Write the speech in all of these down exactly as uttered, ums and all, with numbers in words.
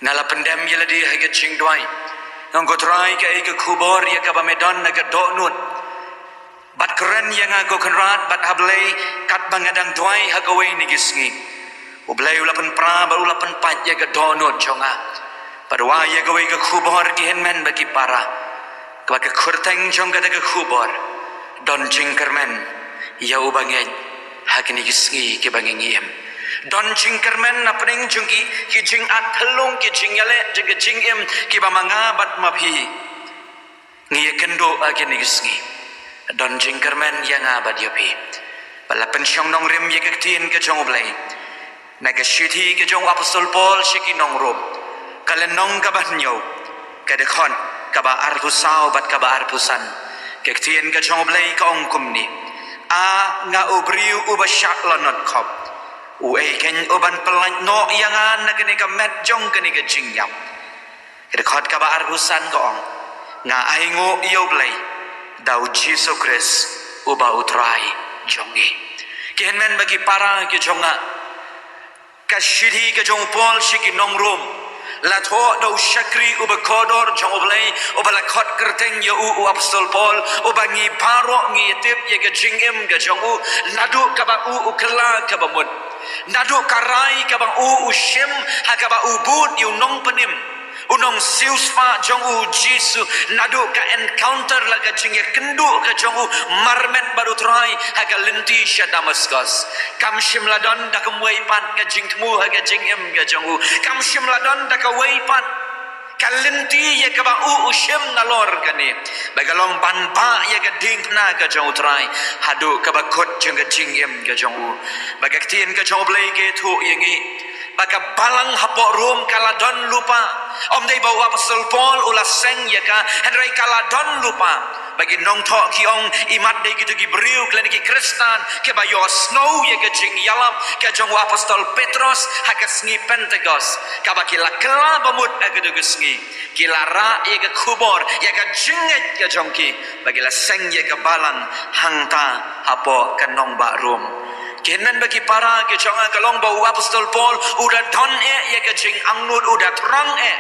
Nga la pyndem ïa lade ha ka jingduwai. Nga ong ko Trai, kaei ka khubor ïa kaba me don ha ka dohnud? Bad kren ïa nga ko Kynrad, bad ha Blei, katba nga dang duwai ha kawei na ki sngi, U Blei u la pynpra bad u la pynpait ïa ka dohnud jong nga. Bad u ai ïa kawei ka khubor, ki hynmen bad ki para, kaba ka kyrteng jong kata ka khubor: Don jingkyrmen ïa uba ngeit ha kine ki sngi kiba ngi im. Don jingkyrmen hapdeng jong ki, ki jingat phyllung, ki jingïaleh jong ka jingim kiba ma nga bad ma phi ngi ïakynduh ha kine ki sngi. Don jingkyrmen ïa nga bad ïa phi. Ba la pynshong nongrim ïa ka ktien ka jong U Blei na ka shithi ka jong u Apostol Paul sha ki nong Rom, ka lynnong kaba hynñiew, ka dkhot kaba arphew saw bad kaba arphew san. Ka ktien ka jong U Blei ka ong kumne: A nga u briew uba shah lanot khop, uei kein uban pyllait noh ïa nga na kane ka met jong kane ka jingïap? Ka dkhot kaba arphew san ka ong: Nga ainguh ïa U Blei da U Jisu Khrist uba U Trai jong ngi. Ki hynmen bad ki para ki jong nga, ka shithi ka jong u Paul sha ki nong Rom la thoh da u shakri uba kordor jong U Blei, uba la khot kyrteng ïa u, u Apostol Paul, uba ngi baroh ngi tip ïa ka jingim ka jong u, naduh kaba u u kylla kaba mut, naduh ka rai kaba u u shim ha kaba u bud ïa u nongpynim, u nongsiewspah jong U Jisu, naduh ka encounter lane ka jingïakynduh ka jong u marmet bad U Trai ha ka lynti sha Damaskos. Kam shym la don da kumwei pat ka jingthmu ha ka jingim ka jong u. Kam shym la don da kawei pat ka lynti ïa kaba u u shim nalor kane, ba ka long ban bah ïa ka diengphna ka jong U Trai haduh kaba kut jong ka jingim ka jong u. Ba ka ktien ka jong U Blei ka ïathuh ïa ngi ba ka balang hapoh Rom ka la don lypa. Ym dei ba u Apostol Paul u la seng ïa ka, hynrei ka la don lypa. Ba ki nongthoh ki ong, imat dei kito ki briew, kine ki Khristan kiba ïohsngew ïa ka jingïalap ka jong u Apostol Petros ha ka sngi Pentekost, kaba ki la kylla ba mut ha kito ki sngi. Ki la rah ïa ka khubor, ïa ka jingngeit ka jong ki, ba ki la seng ïa ka balang hangta hapoh ka nongbah Rom. Ki hynmen bad ki para ki jong nga, ka long ba u Apostol Paul u da don eh ïa ka jingangnud, u da thrang eh.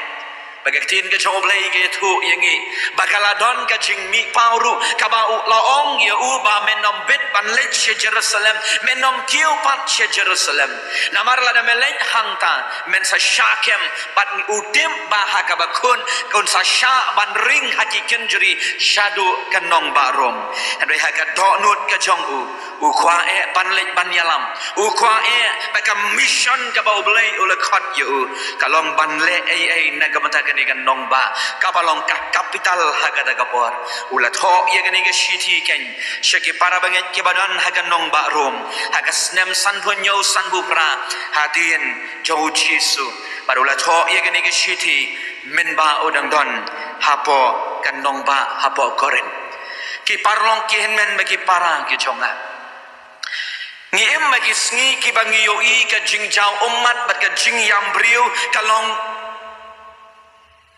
Ba ka ktien ka jong U Blei ka ïathuh ïa ngi ba ka la don ka jingmihpaw ruh, kaba u la ong ïa u ba men ym bit ban leit sha Jerusalem, men ym kiew pat sha Jerusalem. Namar lada me leit hangta, men sa shah kem, bad u tip ba ha kaba khun un sa shah ban ring ha ki kynjri shaduh ka nongbah Rom. Hynrei ha ka dohnud ka jong u, u kwah eh ban leit ban ïalam. U kwah eh ba ka mission kaba U Blei u la khot ïa u, ka long ban leh ei ei na ka bynta kane ka nongbah kaba long ka capital ha kata ka por. U la thoh ïa kane ka shithi kein sha ki para bangeit kiba don ha ka nongbah Rom ha ka snem sanphew hynñiew sanphew phra hadien jong U Jisu. Bad u la thoh ïa kane ka shithi mynba u dang don hapoh ka nongbah hapoh Korinth. Ki paralok, ki hynmen bad ki para ki jong nga, ngi im ha ki sngi kiba ngi ïohi ka jingjaw ummat bad ka jingïam briew ka long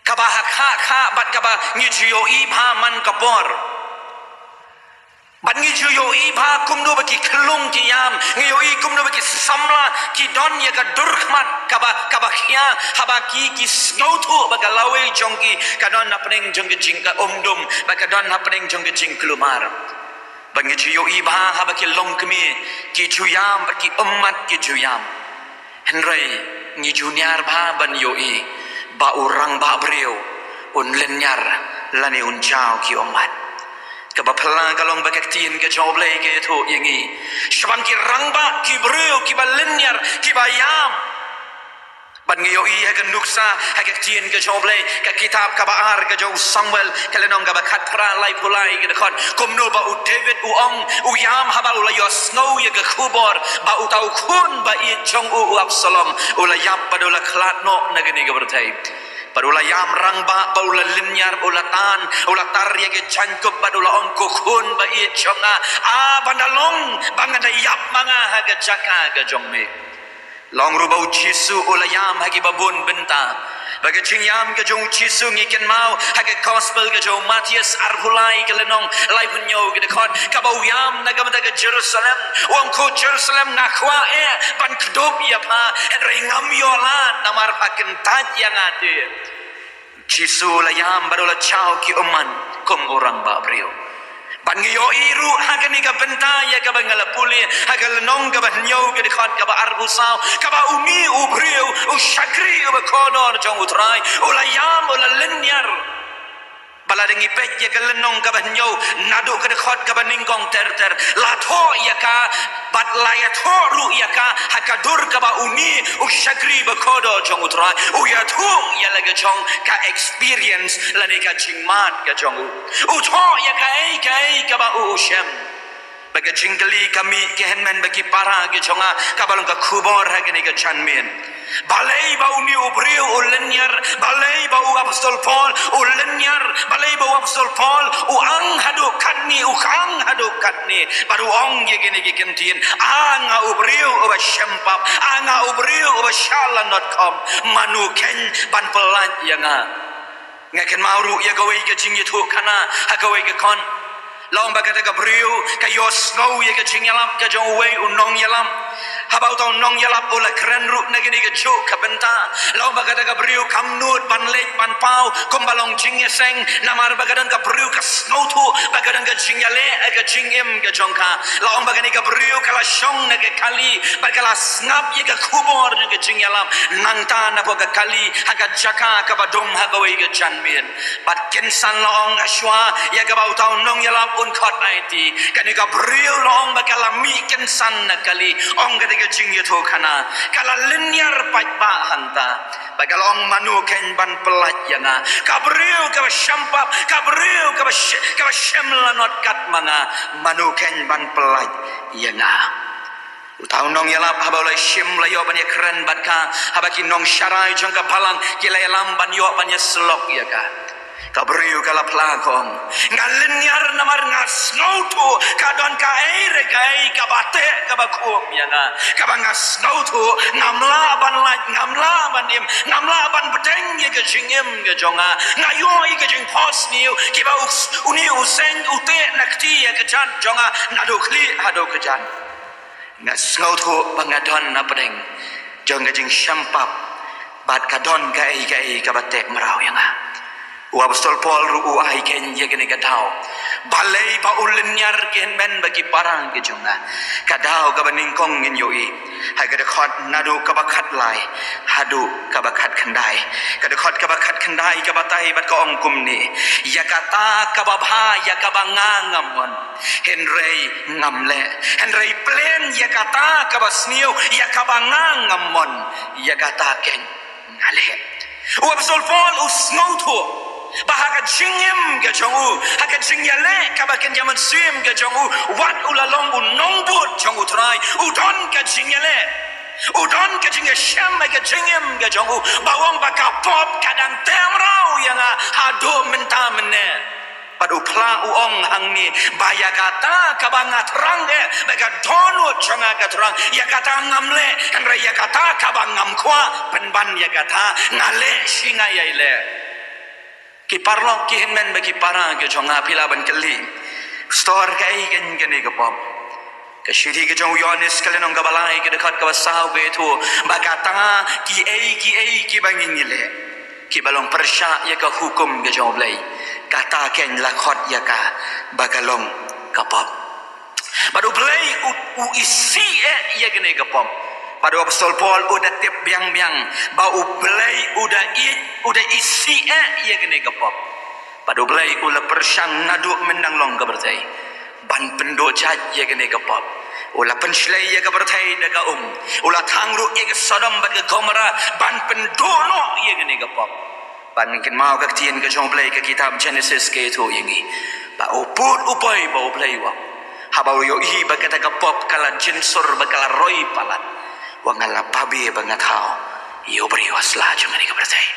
kaba ha khah khah bad kaba ngi ju ïohi bha man ka por. Bad ngi ju ïohi bha kumno ba ki khyllung ki ïam, ngi ïohi kumno ba ki samla ki don ïa ka dur khmat kaba, kaba khia, haba ki, ki sngewthuh ba ka lawei jong ki ka don hapdeng jong ka jingka umdum, ba ka don hapdeng jong ka jingkulmar. Ba ngi ju ïohi bha haba ki longkmie ki ju ïam bad ki ummat ki ju ïam. Hynrei ngi ju niar bha ban ïohi ba u rangbah briew un lynñiar lane un jaw ki ummat. Kaba phylla ka long ba ka ktien ka jong U Blei ka ïathuh ïa ngi shaphang ki rangbah ki briew kiba lynñiar, kiba ïam. Bad ngi ïohi ha ka nuksa, ha ka ktien ka jong U Blei, ka kitab kaba ar ka jong u Samuel, ka lynnong kaba khatphra, laiphew lai, ka dkhot, kumno ba u David u ong, u ïam haba u la ïohsngew ïa ka khubor ba uta u khun ba ïeit jong u, u Absalom, u la ïap bad u la khlad noh na kane ka pyrthei. Bad u la ïam rangbah bad u la lynñiar, u la tan, u la tar ïa ka jaiñkup bad u la ong, ko khun ba ïeit jong nga, a ban da long ba ngan da ïap ma nga ha ka jaka ka jong me. Long ruh ba u Jisu u la ïam ha kiba bun bynta. Ba ka jingïam ka jong u Jisu ngi kynmaw ha ka gospel ka jong u Mathaios arphew lai ka lynnong laiphew hynñiew ka dkhot, kaba u ïam na ka bynta ka Jerusalem. U ong, ko Jerusalem, nga kwah eh ban kdup ïa pha, hynrei ngam ïoh lad namar pha kyntait ïa nga te. Jisu u la ïam bad u la jaw ki ummat kum u rangbah briew. Bad ngi ïohi ruh ha kane ka bynta ïa kaba nga la pule ha ka lynnong kaba hynñiew ka dkhot kaba arphew saw, kaba une u briew, u shakri uba kordor jong u Trai, u la ïam, u la lynñiar. Ba lada ngi peit ïa ka lynnong kaba hynñiew naduh ka dkhot kaba nyngkong ter ter, la thoh ïa ka, bad la ïathuh ruh ïa ka ha ka dur kaba une u shakri ba kordor jong u Trai u ïathuh ïa la ka jong ka experience lane ka jingmad ka jong u. U thoh ïa kaei kaei kaba u u shem. Ba ka jingkylli ka mih, ki hynmen bad ki para ki jong nga, kaba long ka khubor ha kane ka janmiet. Balei ba une u briew u lynñiar? Balei ba u apostol Paul u lynñiar? Balei ba u apostol Paul u ang haduh katne, u khang haduh katne? Bad u ong ïa kine ki kyntien, a nga u briew uba shem pap, a nga u briew uba shah lanot khop, mano keiñ ban pyllait ïa nga? Nga kynmaw ruh ïa kawei ka jingïathuhkhana ha kawei ka khon. La ong ba kata ka briew ka ïohsngew ïa ka jingïalap ka jong uwei u nongïalap. Haba uta u nongïalap u la kren ruh na kine ki juh ka bynta, la ong ba kata ka briew kam nud ban leit ban paw kumba long jingïaseng, namar ba ka don ka briew ka sngewthuh ba ka don ka jingïaleh ha ka jingim ka jong ka. La ong ba kane ka briew ka la shong na ka kali bad ka la sngap ïa ka khubor jong ka jingïalap nangta napoh ka kali ha ka jaka kaba dum ha kawei ka janmiet. Bad kynsan la ong, hashwa ïa kaba uta u nongïalap un khot aiti, kane ka briew la ong ba ka la mih kynsan na kali. Ong kata ka jingïathuhkhana, ka la lynñiar paidbah hangta. Bad ka la ong, mano keiñ ban pyllait ïa nga? Ka briew kaba shem pap, ka briew kaba sh-, kaba shem lanot kat ma nga, mano keiñ ban pyllait ïa nga? Uta u nongïalap haba u la shim, la ïoh ban ïakren bad ka, haba ki nongsharai jong ka balang ki la ïalam ban ïoh ban ïasyllok ïa ka, ka briew ka la phla, ka ong, nga lynñiar namar nga sngewthuh ka don kaei re kaei kaba teh kaba khum ïa nga, kaba nga sngewthuh ngam lah ban lait, ngam lah ban im, ngam lah ban bteng ïa ka jingim ka jong nga. Nga ïoh ïa ka jingphohsniew kiba u s-, une u seng u teh na kti ïa ka jait jong nga naduh khlieh haduh ka jait. Nga sngewthuh ba nga don hapdeng jong ka jingshem pap bad ka don kaei kaei kaba teh mraw ïa nga. U apostol Paul ruh u ai keiñ ïa kane ka daw. Balei ba u lynñiar, ki hynmen bad ki para ki jong nga? Ka daw kaba nyngkong ngin ïohi ha ka dkhot naduh kaba khatlai haduh kaba khatkhyndai. Ka dkhot kaba khatkhyndai ka batai bad ka ong kumne, ïa kata kaba bha ïa kaba nga ngam mon, hynrei ngam leh. Hynrei plan ïa kata kaba sniew ïa kaba nga ngam mon, ïa kata keiñ nga leh. U apostol Paul u sngewthuh ba ha ka jingim ka jong u, ha ka jingïaleh kaba kynja mynsiem ka jong u, wat u la long u nongbud jong u Trai, u don ka jingïaleh, u don ka jingïashem ha ka jingim ka jong u, ba u ong ba ka pop ka dang teh mraw ïa nga haduh mynta mynne. Bad u phla u ong hangne, ba ïa kata kaba nga thrang eh, ba ka dohnud jong nga ka thrang, ïa kata ngam leh, hynrei ïa kata kaba ngam kwah pynban ïa kata nga leh, shi nga ïai leh. Ki paralok, ki hynmen bad ki para ki jong nga, phi lah ban kylli, Pastor, kaei keiñ kane ka pop? Ka shithi ka jong u Ïoannis ka lynnong kaba lai ka dkhot kaba saw ka ïathuh ba kata kiei kiei kiba ngi ngi leh kiba long pyrshah ïa ka hukum ka jong U Blei, kata keiñ la khot ïa ka ba ka long ka pop. Bad U Blei u, u isih eh ïa kane ka pop. Bad u apostol Paul u da tip biang biang ba U Blei u da i, u da isih eh ïa kane ka pop. Bad U Blei u la pyrshang naduh mynnang long ka pyrthei ban pynduh jait ïa kane ka pop. U la pynshlei ïa ka pyrthei da ka um. U la thang ruh ïa ka Sodom bad ka Gomorrah ban pynduh noh ïa kane ka pop. Bad ngin kynmaw ka ktien ka jong U Blei, ka kitab Genesis ka ïathuh ïa ngi ba u pud u poi ba U Blei u ong, haba u ïohi ba kata ka pop ka la jynsur ba ka la roi palat, u ong, nga la babe ba nga thaw ïa u briew ha sla jong kane ka pyrthei.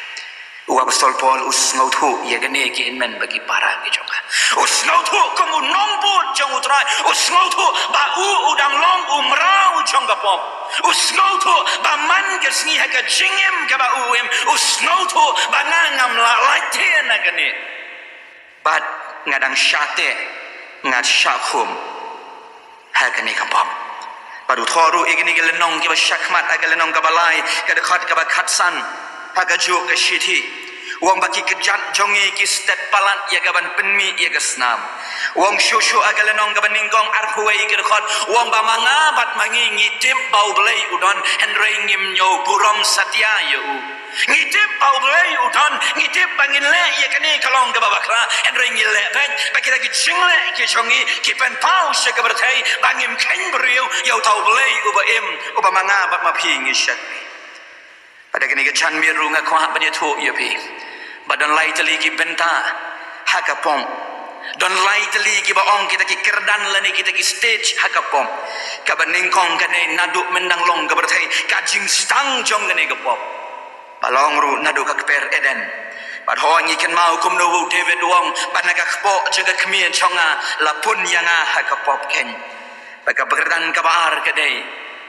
U apostol Paul u sngewthuh ïa kane, ki hynmen bad ki para ki jong nga. U sngewthuh kum u nongbud jong U Trai, u sngewthuh ba u u dang long u mraw jong ka pop. U sngewthuh ba man ka sngi ha ka jingim kaba u im, u sngewthuh ba nga ngam lah lait thiah na kane. Bad nga dang shah teh, nga shah khum ha kane ka pop. Bad u thoh ruh ïa kine ki lynnong kiba shakhmat ha ka lynnong kaba lai, ka dkhot kaba khatsan, ha kajuh ka shithi. U ong ba ki kjat jong ngi ki stet palat ïa kaban pynmih ïa ka snam. U ong shuh shuh ha ka lynnong kaba nyngkong arphew wei ka dkhot, u ong ba ma nga bad ma ngi ngi tip ba U Blei u don, hynrei ngim ñiew burom satia ïa u. Ngi tip ba U Blei u don, ngi tip ba ngin leh ïa kane ka long kaba bakla, hynrei ngi leh beit, ba kita ki jingleh ki jong ngi ki pynpaw sha ka pyrthei ba ngim kheiñ briew ïa uta U Blei uba im, uba ma nga bad ma phi ngi shakri. Bad ha kane ka janmiet ruh nga kwah ban ïathuh ïa phi ba don lai tylli ki bynta ha ka pop. Don lai tylli kiba ong kita ki kyrdan lane kita ki stage ha ka pop. Kaba nyngkong ka dei naduh mynta long ka pyrthei, ka jingsdang jong kane ka pop. Ba long ruh naduh ka kper Eden. Bad hooid ngi kynmaw kumno u David u ong, ba na ka kpoh jong ka kmie jong nga la pun ïa nga ha ka pop keiñ. Bad ka kyrdan kaba ar ka dei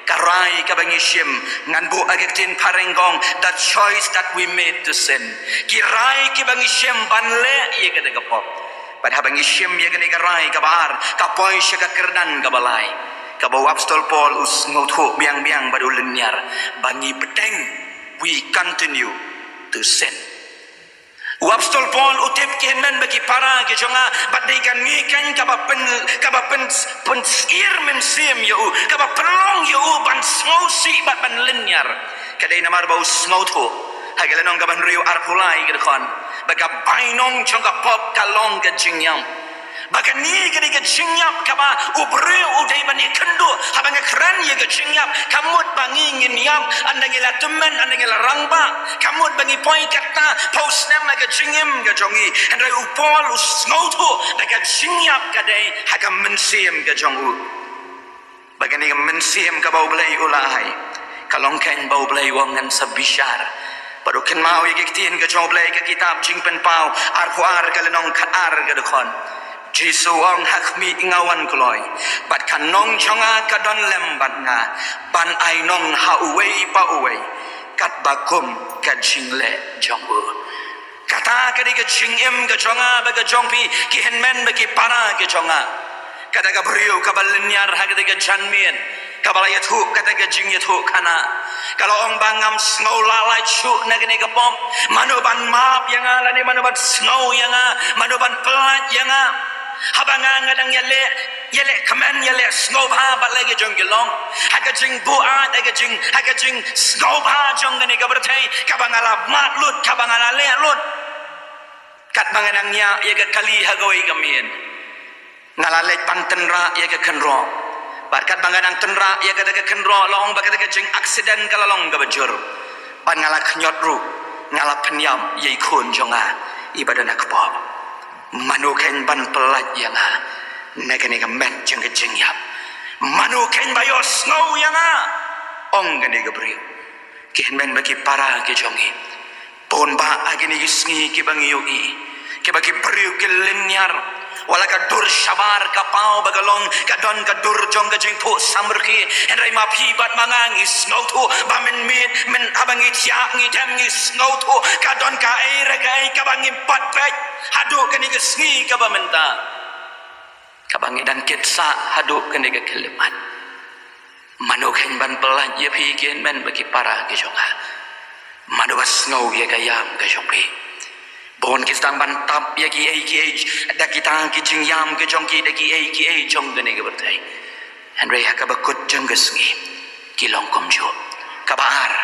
ka rai kaba ngi shim, ngan buh ha ka ktien phareng, ka ong the choice that we made to sin. Ki rai kiba ngi shim ban leh ïa kata ka pop. Bad haba ngi shim ïa kane ka rai kaba ar, ka poi sha ka kyrdan kaba lai, kaba u Apostol Paul u sngewthuh biang biang bad u lynñiar ba ngi bteng, we continue to sin. U Apostol Paul u tip, ki hynmen bad ki para ki jong nga, ba dei kane keiñ kaba pyn, kaba pyn, pynsyier mynsiem ïa u, kaba pynlong ïa u ban sngewsih bad ban lynñiar. Ka dei namar ba u sngewthuh ha ka lynnong kaba hynriew arphew lai ka dkhot, ba ka bainong jong ka pop ka long ka jingïap. Ba kane ka dei ka jingïap kaba u briew u dei ban ïakynduh. Haba nga kren ïa ka jingïap, ka mut ba ngi ngin ïap, ynda ngi la tymmen, ynda ngi la rangbah, ka mut ba ngi poi katta phew snem ha ka jingim ka jong ngi. Hynrei u Paul u sngewthuh ba ka jingïap ka dei ha ka mynsiem ka jong u. Ba kane ka mynsiem kaba U Blei u la ai, ka long keiñ ba U Blei u ong ngan sa bishar. Bad u kynmaw ïa ki ktien ka jong U Blei, ka kitab Jingpynpaw arphew ar ka lynnong khatar ka dkhot. Jisu u ong, ha khmih nga wan kloi, bad ka nong jong nga ka don lem bad nga, ban ai nong ha uwei pa uwei katba kum ka jingleh jong u. Kata ka dei ka jingim ka jong nga bad ka jong phi, ki hynmen bad ki para ki jong nga. Kata ka briew kaba lynñiar ha kata ka janmiet, kaba la ïathuh kata ka jingïathuhkhana, ka la ong ba ngam sngew lah lait shuh na kane ka pop. Mano ban map ïa nga lane mano ban sngew ïa nga, mano ban pyllait ïa nga? Haba nga, nga dang ïaleh, ïaleh kmen, ïaleh sngewbha bad la ki jong ki long, ha ka jingbuaid, ha ka jing, ha ka jingsngewbha jong kane ka pyrthei, kaba nga la mad lut, kaba nga la leh lut. Katba nga dang ñiah ïa ka kali ha kawei ka miet, nga la leit ban tynrah ïa ka kynroh. Bad katba nga dang tynrah ïa kata ka kynroh, la ong ba kata ka jing accident ka la long kaba jur. Bad nga la khñiot ruh, nga la pynïap ïa i khun jong nga iba don ha ka pop. Mano keiñ ban pyllait ïa nga na kane ka met jong ka jingïap? Mano keiñ ba ïohsngew ïa nga? Ong kane ka briew. Ki hynmen bad ki para ki jong ngi, bun bah ha kine ki sngi kiba ngi ïohi kiba ki briew ki lynñiar. Wat la ka dur shabar ka paw ba ka long, ka don ka dur jong ka jingphuh samrkhie, hynrei ma phi bad ma nga ngi sngewthuh ba mynmiet, myn, haba ngi thiah ngi dem ngi sngewthuh ka don kaei re kaei kaba ngim pat peit haduh kane ka sngi kaba mynta, kaba ngi dang kit sah haduh kane ka khyllipmat. Mano keiñ ban pyllait ïa phi, ki hynmen bad ki para ki jong nga? Mano ba sngew ïa ka ïam ka jong phi? Bun ki sdang ban tap ïa kiei kiei da kita ki jingïam ki jong ki, da kiei kiei jong kane ka pyrthei. Hynrei ha kaba kut jong ka sngi ki long kumjuh. Kaba ar,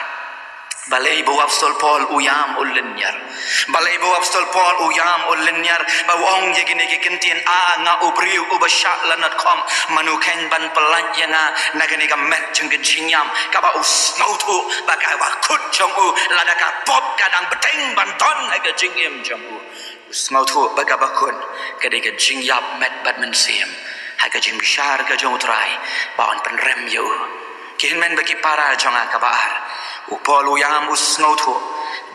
balei ba u Apostol Paul u ïam u lynñiar? Balei ba u Apostol Paul u ïam u lynñiar, ba u ong ïa kine ki kyntien, A nga u briew uba shah lanot khop, mano keiñ ban pyllait ïa nga na kane ka met jong ka jingïam? Kaba u sngewthuh ba kaba kut jong u, lada ka pop ka dang bteng ban don ha ka jingim jong u, u sngewthuh ba kaba kut ka dei ka jingïap met bad mynsiem ha ka jingbishar ka jong U Trai ba un pynrem ïa u. Ki hynmen bad ki para jong nga, kaba ar, u Paul u ïam u sngewthuh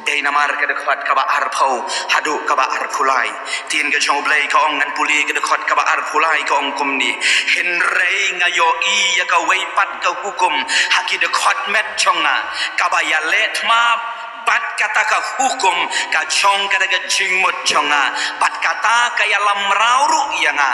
Dei namar ka dkhot kaba arphew haduh kaba arphew lai. Ktien ka jong U Blei ka ong, ngan pule ka dkhot kaba arphew lai, ka ong kumne: Hynrei nga ïohi ïa kawei pat ka hukum ha ki dkhot met jong nga, kaba ïaleh thma bad kata ka hukum ka jong kata ka jingmut jong nga, bad kata ka ïalam mraw ruh ïa nga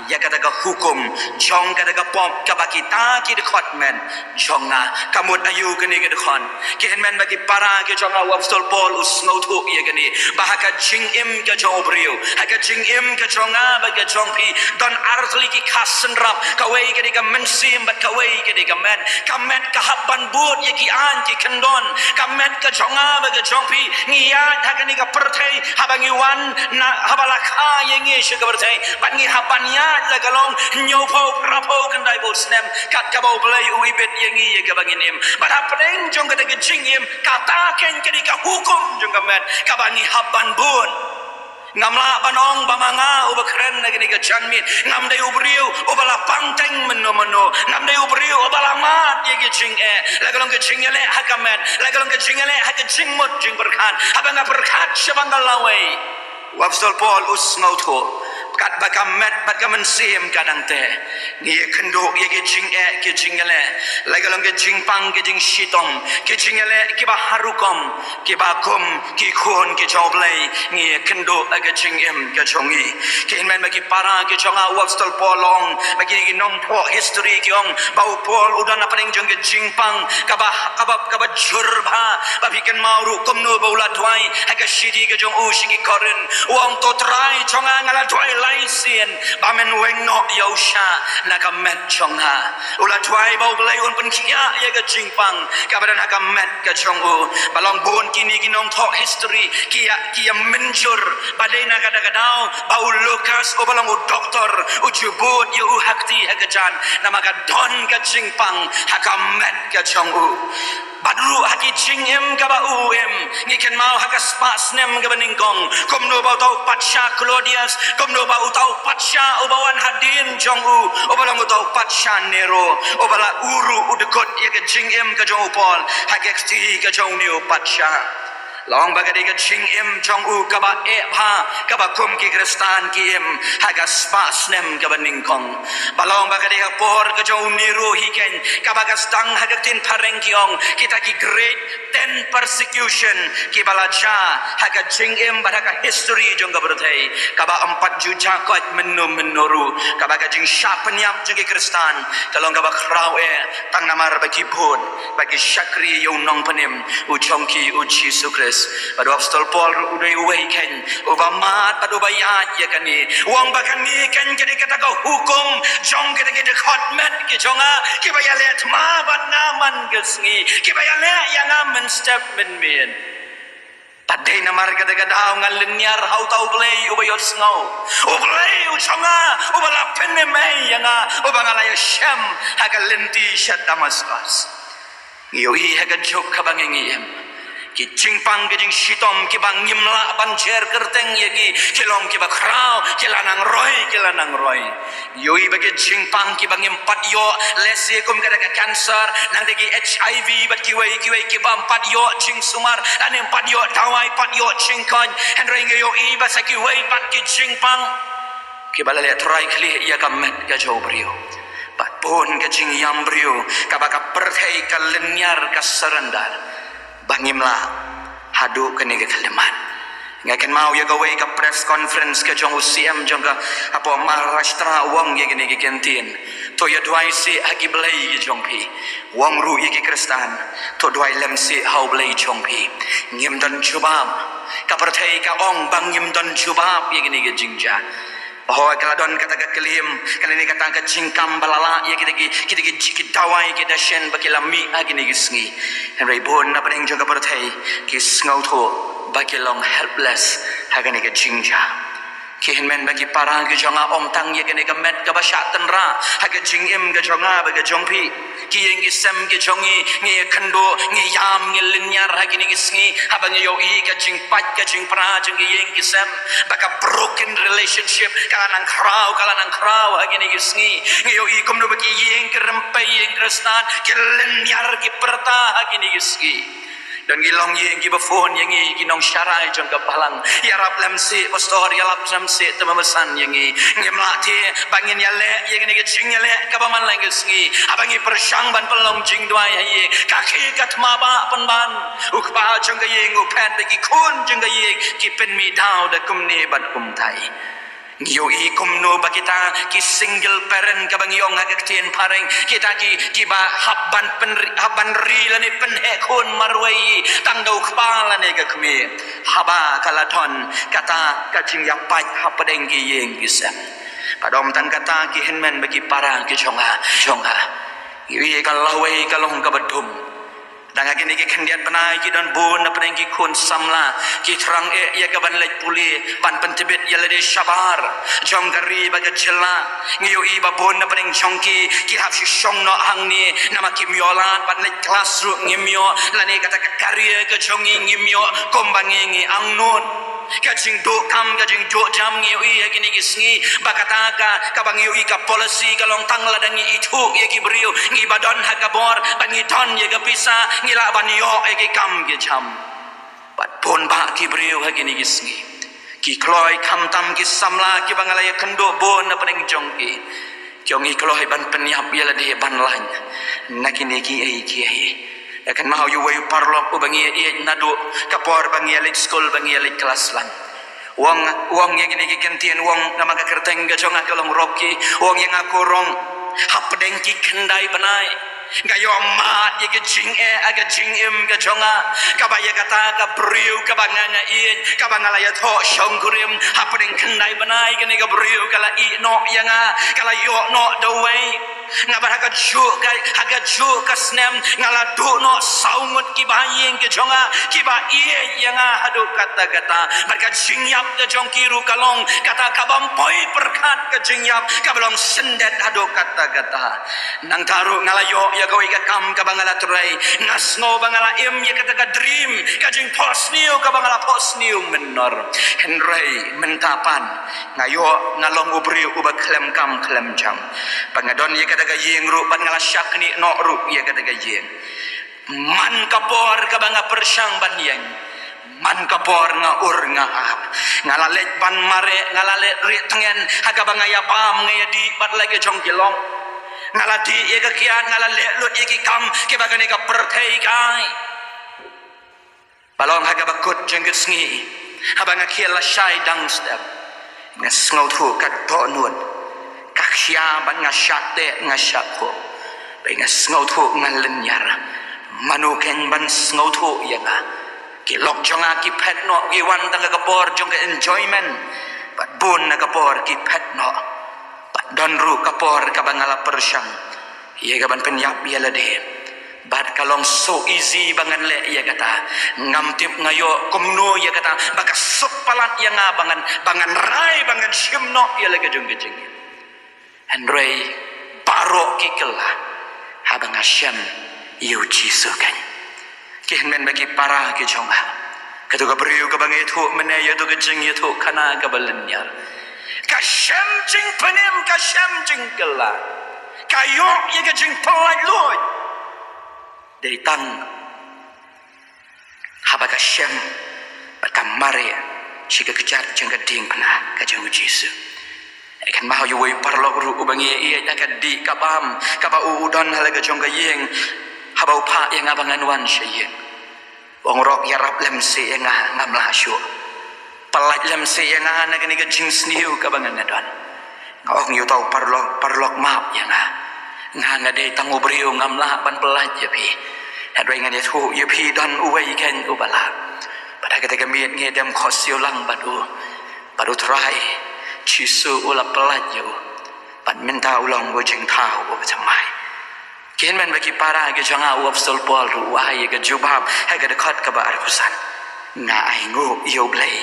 ïa kata ka hukum jong kata ka pop kaba kita ki dkhot met jong nga. Ka mut aïu kane ka dkhot? Ki hynmen bad ki para ki jong nga, u Apostol Paul u sngewthuh ïa kane, ba ha ka jingim ka jong u briew, ha ka jingim ka jong nga bad ka jong phi, don artylli ki khas synrap, kawei ka dei ka mynsiem bad kawei ka dei ka met. Ka met ka hap ban bud ïa ki aiñ ki kyndon. Ka met ka jong nga bad ka jong phi, ngi ïaid ha kane ka pyrthei, haba ngi wan na, haba la kha ïa ngi sha ka pyrthei, bad ngi hap ban ïaid la ka long hynñiewphew, phraphew, khyndaiphew snem, kat kaba U Blei u ibit ïa ngi ïa kaba ngin im. Bad hapdeng jong kata ka jingim, kata keiñ ka dei ka hukum jong ka met kaba ngi hap ban bud. Ngam lah ban ong ba ma nga uba kren na kane ka janmiet, ngam dei u briew uba la pang teng mynno mynno, ngam dei u briew uba la mad ïa ki jingeh, la ka long ka jingïaleh ha ka met, la ka long ka jingïaleh ha ka jingmut jingpyrkhat, haba nga pyrkhat shaphang ka lawei. U Apostol Paul u sngewthuh, katba ka met bad ka mynsiem ka dang teh, ngi ïakynduh ïa ki jingeh ki jingïaleh, la ka long ki jingpang ki jingshitom, ki jingïaleh kiba har rukom, kiba kum ki khun ki jong U Blei, ngi ïakynduh ha ka jingim ka jong ngi. Ki hynmen bad ki para ki jong nga, u Apostol Paul u ong, ba kine ki nongthoh history ki ong ba u Paul u don hapdeng jong ka jingpang kaba, kaba, kaba jur bha. Ba phi kynmaw ruh kumno ba u la duwai ha ka shithi ka jong u sha ki Korinth, u ong, to Trai jong nga, nga la duwai lai sien ba men weng noh ïa u shah na ka met jong nga. U la duwai ba U Blei un pynkhiah ïa ka jingpang kaba don ha ka met ka jong u. Ba long bun kine ki nongthoh history ki ïa, ki ïa mynjur ba dei na kata ka daw ba u Lukas uba long u doktor u ju bud ïa u ha kti ha ka jan, namar ka don ka jingpang ha ka met ka jong u. Bad ruh ha ki jingim kaba u im, ngi kynmaw ha ka spah snem kaba nyngkong, kumno ba uta u patsha Claudius, kumno ba uta u patsha uba wan hadien jong u, uba long uta u patsha Nero, uba la u ruh u dkut ïa ka jingim ka jong u Paul ha ka kti ka jong une u patsha. Long ba ka dei ka jingim jong u kaba eh bha, kaba kum ki Khristan ki im ha ka spah snem kaba nyngkong. Ba long ba ka dei ha por ka jong u Nero hi keiñ kaba ka sdang ha ka ktien phareng ki ong kita ki great ten persecution kiba la jia ha ka jingim bad ha ka history jong ka pyrthei, kaba ym pat ju jia koit mynno mynno ruh, kaba ka jingshah pynïap jong ki Khristan ka long kaba khraw eh tang namar ba ki bud, ba ki shakri ïa u Nongpynim u jong ki, u Jisu Khrist. Bad u Apostol Paul ruh u dei uwei keiñ uba mad bad uba ïaid ïa kane. U ong ba kane keiñ ka dei kata ka hukum jong kita ki dkhot met ki jong nga, kiba ïaleh thma bad nga man ka sngi, kiba ïaleh ïa nga mynstep mynmiet. Bad dei namar kata ka daw nga lynñiar ha uta U Blei uba ïohsngew, U Blei u jong nga, uba la pynim ei ïa nga, uba nga la ïashem ha ka lynti sha Damaskos. Ngi ïohi ha ka juk kaba ngi, ngi im, ki jingpang ki jingshitom kiba ngim lah ban jer kyrteng ïa ki, ki long kiba khraw, ki la nang roi, ki la nang roi. Ngi ïohi ba ki jingpang kiba ngim pat ïoh, lehse kum kata ka cancer, nangta ki H I V bad kiwei kiwei kiba ym pat ïoh jingsumar, lane ym pat ïoh dawai, pat ïoh jingkoit. Hynrei ngi ïohi ba sa kiwei pat ki jingpang kiba la leh trai khlieh ïa ka met ka jong u briew. Bad bun ka jingïam briew kaba ka pyrthei ka lynñiar, ka surrender, ba ngim lah haduh kane ka khyllipmat. Nga kynmaw ïa kawei ka press conference ka jong u C M jong ka hapoh Maharashtra, u ong ïa kine ki kyntien: To ïa duwai sih ha ki blei ki jong phi. U ong ruh ïa ki Khristan: To duwai lem sih ha U Blei jong phi. Ngim don jubab. Ka pyrthei ka ong ba ngim don jubab ïa kine ki jingjia. Hooid, ka la don kata ka claim, ka la don kata ka jingkam ba la lah ïa kita ki, kita ki, ki dawai ki dashen ba ki la mih ha kine ki sngi. Hynrei bun na pdeng jong ka pyrthei ki sngewthuh ba ki long helpless ha kane ka jingjia. Ki hynmen bad ki para ki jong nga, ym tang ïa kane ka met kaba shah tynrah ha ka jingim ka jong nga bad ka jong phi. Ki ïing ki sem ki jong ngi, ngi ïakynduh, ngi ïam, ngi lynñiar ha kine ki sngi, haba ngi ïohi ka jingpait ka jingpra jong ki ïing ki sem, ba ka broken relationship ka la nang khraw, ka la nang khraw ha kine ki sngi. Ngi ïohi kumno ba ki ïing ki rympei, ïing Khristan ki lynñiar, ki pyrta ha kine ki sngi. Don ki longïing kiba phone ïa ngi, ki nongsharai jong ka balang. Ïarap lem seh pastor, ïarap lem seh te ma basan ïa ngi. Ngim lah te ba ngin ïaleh ïa kane ka jingïaleh kaba man la ka sngi. Haba ngi pyrshang ban pynlong jingduwai ha ïing, ka khie ka thma ba pynban. U kpa jong ka ïing u phet bad ki khun jong ka ïing ki pynmih daw da kumne bad kumtai. Ngi ïohi kumno ba kita ki single parent kaba ngi ong ha ka ktien phareng, kita ki, kiba hap ban pynri, hap ban ri lane pynheh khun marwei tang da u kpa lane ka kmie. Haba ka la don kata ka jingïapait hapdeng ki ïing ki sem. Bad ym tang kata ki hynmen bad ki para ki jong nga, jong nga. Ngi ïohi ka lawei ka long kaba dum. Tang ha kine ki khyndiat bnai ki don bun na pdeng ki khun samla ki thrang eh ïa ka ban leit pule, ban pyntbit ïa lade shabar jong ka ri bad ka jylla. Ngi ïohi ba bun na pdeng jong ki ki hap shu shong noh hangne namar kim ïoh lad ban leit klas ruh ngim ïoh, lane kata ka career ka jong ngi ngim ïoh kumba ngi ngi angnud. Ka jingduh kam, ka jingduh jam ngi ïohi ha kine ki sngi, ba kata ka, kaba ngi ïohi ka policy ka long tang lada ngi ithuh ïa ki briew, ngi ba don ha ka bor, ba ngi don ïa ka pisa, ngi lah ban ïoh ïa ki kam ki jam. Bad bun bah ki briew ha kine ki sngi ki kloi khamtam ki samla kiba nga la ïakynduh bun na pdeng jong ki. Ki ong ngi kloi ban pynïap ïa lade ban lait na kine kiei kiei. Ïa kynmaw ïa uwei u paralok uba ngi ïeit naduh ka por ba ngi ïaleit skul, ba ngi ïaleit klas lang. U ong, u ong ïa kine ki kyntien, u ong namar ka kyrteng ka jong nga ka long Rocky. U ong ïa nga, ko Rong, hapdeng ki khyndai bnai nga ïoh mad ïa ka jingeh ha ka jingim ka jong nga, kaba ïa kata ka briew kaba nga nga ïeit, kaba nga la ïathoh shongkurim, hapdeng khyndai bnai kane ka briew ka la ïeh noh ïa nga, ka la ïoh noh da uwei. Nga bad ha kajuh ka, ha kajuh ka snem nga la duh noh saw ngut ki bahaïing ki jong nga kiba ïeit ïa nga haduh katta katta. Bad ka jingïap ka jong ki ruh ka long kata kabym poi pyrkhat, ka jingïap kaba long syndet haduh katta katta. Nangta ruh nga la ïoh ïa kawei ka kam kaba nga la trei. Nga sngew ba nga la im ïa kata ka dream, ka jingphohsniew kaba nga la phohsniew mynnor. Hynrei mynta pat nga ïoh nga long u briew uba khlem kam khlem jam. Ba nga don ïa kata ka ïing ruh bad nga la shah knieh noh ruh ïa kata ka ïing. Man ka por kaba nga pyrshang ban ïeng, man ka por nga ur nga ap. Nga la leit ban mareh, nga la leit rieh tngen ha kaba nga ïa bam, nga ïa dih bad la ka jong ki long. Nga la dih ïa ka kiad, nga la leh lut ïa ki kam kiba kane ka pyrthei ka ai. Ba long ha kaba kut jong ka sngi, haba nga khiel lashai dang step, nga sngewthuh ka dohnud, ka khia bad nga shah teh, nga shah khup. Ba nga sngewthuh nga lynñiar. Mano kein ban sngewthuh ïa nga? Ki lok jong nga ki phet noh, ki wan tang ha ka por jong ka enjoyment. Bad bun na ka por ki phet noh. Bad don ruh ka por kaba nga la pyrshang ïa ka ban pynïap ïa lade. Bad ka long so easy ba ngan leh ïa kata. Ngam tip nga ïoh kumno ïa kata ba ka suk palat ïa nga ba ngan, ba ngan rai, ba ngan shim noh ïa la ka jong ka jingim. Hynrei baroh ki kylla haba nga shem ïa u Jisu kein. Ki hynmen bad ki para ki jong nga, kato ka briew kaba nga ïathuh mynne, ïa kato ka jingïathuhkhana kaba lynñiar, ka shem jingpynim, ka shem jingkylla, ka ïoh ïa ka jingpyllait luid. Dei tang haba ka shem bad ka mareh sha ka kjat jong ka diengphna ka jong u Jisu. Kynmaw ïa uwei u paralok ruh uba ngi ïeit, ha ka dih ka bam kaba u u don ha la ka jong ka ïing, haba u phah ïa nga ba ngan wan sha ïing, u ong, Rok, ïarap lem seh ïa nga, ngam lah shuh. Pyllait lem seh ïa nga na kane ka jingsniew kaba nga nga don. Nga ong ïa uta u paralok, paralok, map ïa nga. Nga nga dei tang u briew, ngam lah ban pyllait ïa phi. Hynrei ngan ïathuh ïa phi, don uwei kein uba lah. Bad ha kata ka miet ngi dem khohsiew lang bad u. Bad u Trai Jisu u la pyllait ïa u. Bad mynta u long u jingthaw uba thymmai. Ki hynmen bad ki para ki jong nga, u Apostol Paul ruh u ai ïa ka jubab ha ka dkhot kaba arphew san. Nga ainguh ïa U Blei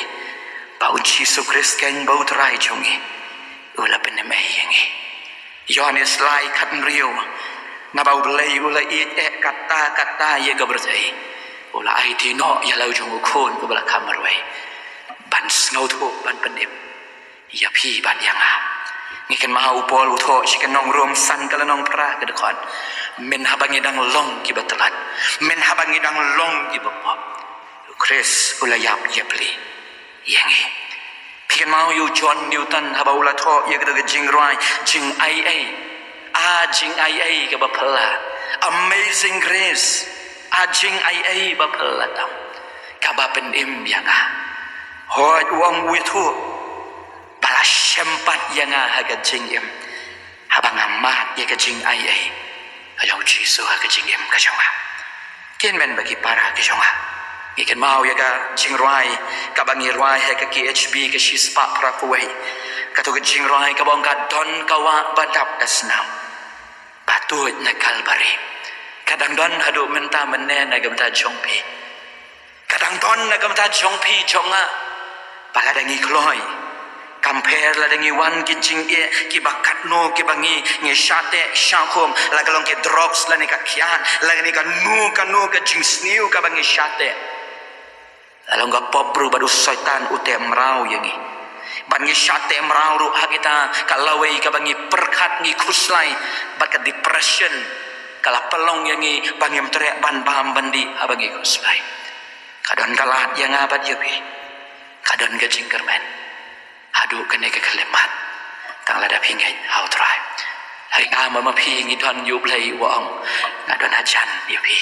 ba U Jisu Khrist kein ba U Trai jong ngi u la pynim ei ïa ngi. Ïoannis lai khathynriew. Naba U Blei u la ïeit eh katta katta ïa ka pyrthei, u la aiti noh ïa la u jong u Khun uba la kham marwei, ban sngewthuh, ban pynim ïa phi bad ïa nga. Ngi kynmaw u Paul u thoh sha ki nong Rom san ka lynnong phra ka dkhot. Mynhaba ngi dang long kiba tlot, mynhaba ngi dang long kiba pop, u Khrist u la ïap ïapli ïa ngi. Phi kynmaw ïa u John Newton haba u la thoh ïa kata ka jingrwai, jingaiei. A jingaiei kaba phylla. Amazing grace. A jingaiei ba phylla tam, kaba pynim ïa nga. Hooid, u ong u ïathuh ba la shem pat ïa nga ha ka jingim haba nga mad ïa ka jingaiei ka jong u Jisu ha ka jingim ka jong nga. Ki hynmen bad ki para ki jong nga, ngi kynmaw ïa ka jingrwai kaba ngi rwai ha ka K H B ka shispah phra phew wei. Kato ka jingrwai kaba ong, ka don ka wah ba dap da snam ba tuid na Kalbari. Ka dang don haduh mynta mynne na ka bynta jong phi. Ka dang don na ka bynta jong phi jong nga. Ba lada ngi kloi, kam pher lada ngi wan ki jingeh kiba katno kiba ngi, ngi shah teh shah khum, la ka long ki drugs lane ka kiad lane kano kano ka jingsniew kaba ngi shah teh. La long ka pop ruh bad u Soitan u teh mraw ïa ngi. Bad ngi shah teh mraw ruh ha kita ka lawei kaba ngi pyrkhat ngi khuslai, bad ka depression ka la pynlong ïa ngi ba ngim treh ban bam ban dih haba ngi khuslai. Ka don ka lad ïa nga bad ïa phi. Ka don ka jingkyrmen haduh kane ka khyllipmat. Tang lada phi ngeit ha U Trai. Hynrei nga ma phi ngi don ïa U Blei uba ong, nga don hajan ïa phi.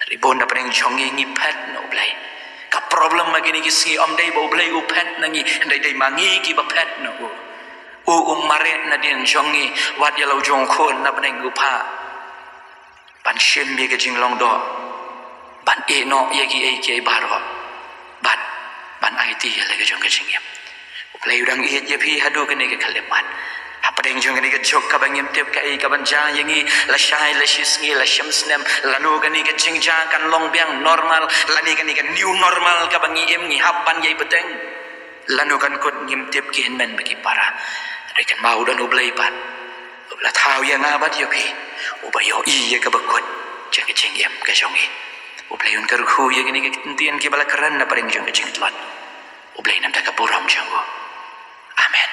Hynrei bun na pdeng jong ngi ngi phet na U Blei. Ka problem ma kine ki sngi ym dei ba U Blei u phet na ngi, hynrei dei ma ngi kiba phet na u. U, u mareh nadien jong ngi, wat ïa la u jong u khun na bneng u phah ban shim ïa ka jinglong doh, ban ïeh noh ïa kiei kiei baroh, bad ban aiti ïa la ka jong ka jingim. U Blei u dang ïeit ïa phi haduh kane ka khyllipmat. Hapdeng jong kane ka juk kaba ngim tip kaei kaban jia ïa ngi, lashai lashisngi, lashisnem, lano kane ka jingjia kan long biang normal lane kane ka new normal kaba ngi im, ngi hap ban ïai bteng. Lano kan kut, ngim tip ki hynmen bad ki para. Hynrei kynmaw u don U Blei pat uba la thaw ïa nga bad ïa phi, uba ïohi ïa kaba kut jong ka jingim ka jong ngi. U Blei un kyrkhu ïa kine ki ktien kiba la kren na pdeng jong ka jingtlot. U Blei un ïoh da ka burom jong u. Amen.